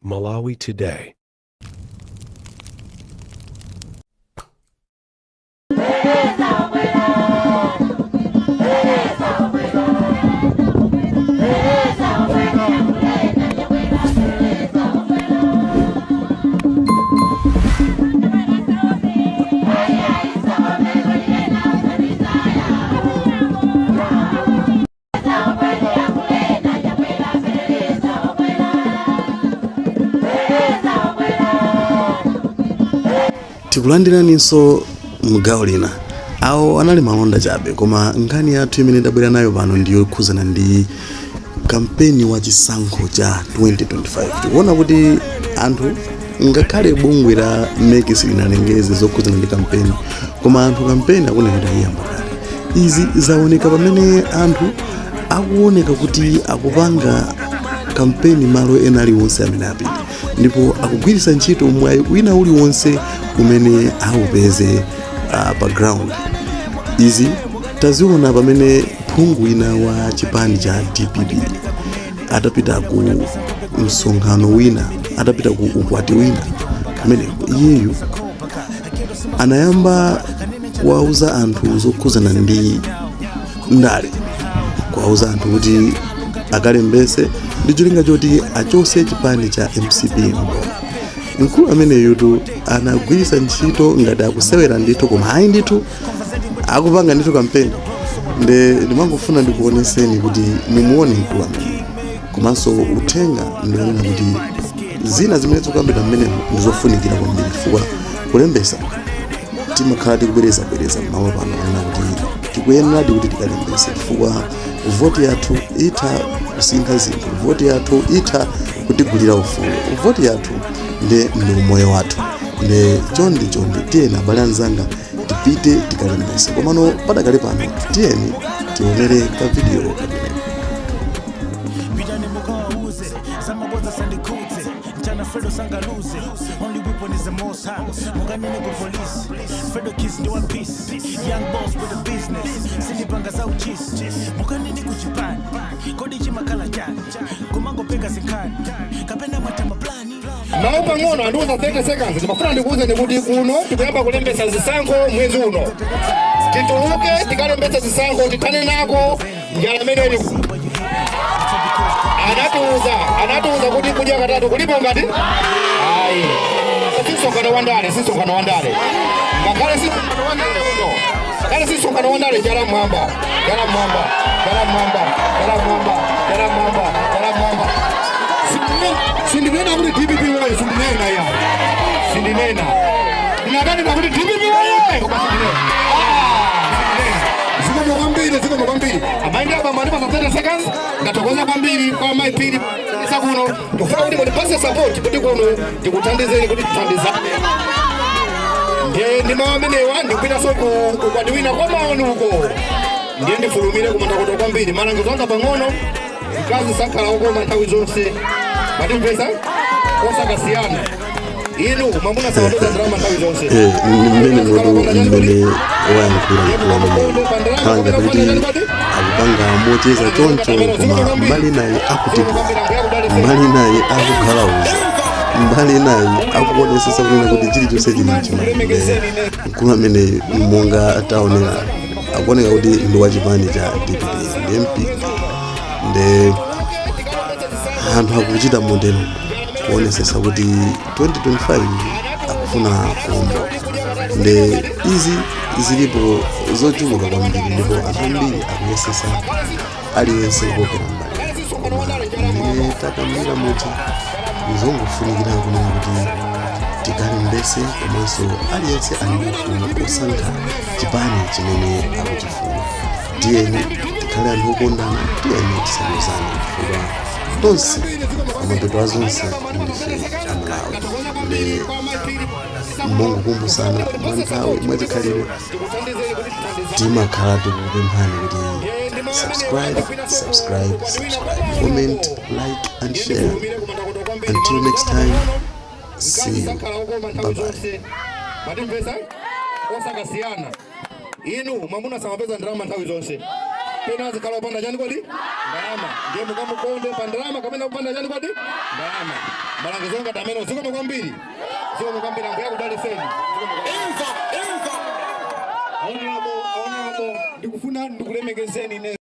Malawi Today. Tikulandiraninso mgawo lina. Awo anali malonda chabe, koma nkhani yathu imene tabwera nayo pano ndi yokhuzana ndi kampeni wa chisankho cha 2025. Tikuona kuti anthu, ngakhale bungwe la MEC silinalengeze zokhuzana ndi kampeni, koma anthu kampeni akunena kuti ayiyamba kale. Izi zaoneka pamene anthu akuoneka kuti akupanga kampeni malo ena aliwonse amene apita, ndipo akugwiritsa ntchito mwayi wina uliwonse umene aupeze pa ground. Izi taziona pamene phungu wina wa chipani cha DPP atapita ku msonkhano wina, atapita ku ukwati wina kumeneko, iyeyu anayamba kuwauza anthu zokhuzana ndi ndale, kuwauza anthu kuti akalembese ndi cholinga choti achose chipani cha MCP mboma. Mkulu ameneyutu anagwiritsa ntchito ngati akusewera ndithu, koma ayi ndithu, akupanga ndithu kampeni. Nde ndimangofuna ndikuoneseni kuti mumuone mkulu ameneyu, komanso uthenga ndionena kuti zina zimene zikuyambira mmenemo ndizofunikira kwambiri, chifukwa kulembesa timakhala tikubwerezabwereza m'malo pano kunena kuti tikuyeneradi kuti tikalembese, chifukwa voti yathu itha kusintha zinthu, voti yathu itha kutigulira ufulu, voti yathu ndi umoyo wathu. Nde chonde chonde, tiyeni abale anzanga, tipite tikalembese. Komano padakali pano tiyeni tionere ka video kameneko. Pitani mukawauze zamabodza sandikhudze mchana. Fredo sangaluze, only weapon is the Most High. Mukanene ku police, Fredo Kiss ndi wa peace, young boss with a business, sindipanga za uchisi. Mukanene ku chipani, kodi chimakhala chani kumangopeka zinkhani kapena mwatama plani? Mawu pang'ono, andiuza 30 seconds. Ndimafuna ndikuwuzeni kuti kuno tikuyamba kulembesa zisankho mwezi uno. Tituluke tikalembesa zisankho, tithane nako njala imene ili. Anatiuza kuti kudya katatu kulipo ngati ayi. Si msonkhano wa ndale, si msonkhano wa ndale, ngakhale si msonkhano wa ndale uno, ngakhale si msonkhano wa ndale. Chala mwamba, chala mwamba, chala mwamba, chala mwamba, chala mwamba, chala mwamba. Sindinena kuti DPP woye, sindinena ya, sindinena. Ndinakanena kuti DPP woye, koma sindinena. Ah, sindinena. Zikomo kwambiri, zikomo kwambiri, amayi ndi abambo. Andipasa 30 seconds, ndathokoza kwambiri kwa amayi Phiri isa kuno. Ndikufuna kuti mundipase support kuti kuno ndikuthandizeni kuti tithandizane. Ndiye ndi mawu amenewa ndikupitanso ku ukwati wina kwa maoni uko, ndiye ndifulumire kumandakoto kwambiri. Malangizo anga pang'ono: mkazi sakhala okoma nthawi zonse, matimvesa osakasiyana. Inu mwamuna samapeza ndalama nthawi zonse. Mmene mutu mmene wayankhula mkulu ameneyo, khala ngati kuti akupanga mocheza choncho, koma mbali naye akutipula, mbali naye akukhalauza, mbali naye akuonesesa kunena kuti chilichonse chili mchimake. Mkulu amene monga taonera akuoneka kuti ndi wachipani cha DPP, ndi MP. Nde anthu akuchita motero kuonesesa kuti 2025 akufuna kuomboka. Nde izi zilipo zochuluka kwambiri, ndipo anthu ambiri akuyesesa aliyense kukokera mbali, koma mmene takambira muja, nzongofunikira kunena kuti tikalembese, komanso aliyense ali ndi ufulu osankha chipani chimene akuchifuna. Tiyeni tikhale anthu okondana, tiyeni tisanyozane, chifukwa tonse pamapeto a zonse ndife Amalawi. Nde mongokumbusana mwanthawi mwachikhalidwe, timakhala tikukupemphani kuti subscribe, subscribe, subscribe, comment, like and share. Until next time, see you, bye bye. Matimvesa osakasiyana. Inu mwamuna samapeza ndalama nthawi zonse, pena azikhala opanda chani kodi. Ndalama. Ndiye mukamukonde pa ndalama kapena kupanda chani kodi? Ndalama. Malangizo ngati amene. Zikomo kwambiri, zikomo kwambiri. Ambuye akudalitseni. Zikomo kwambiri. Imva, imva. Honorable, honorable, ndikufuna ndikulemekezeni ine.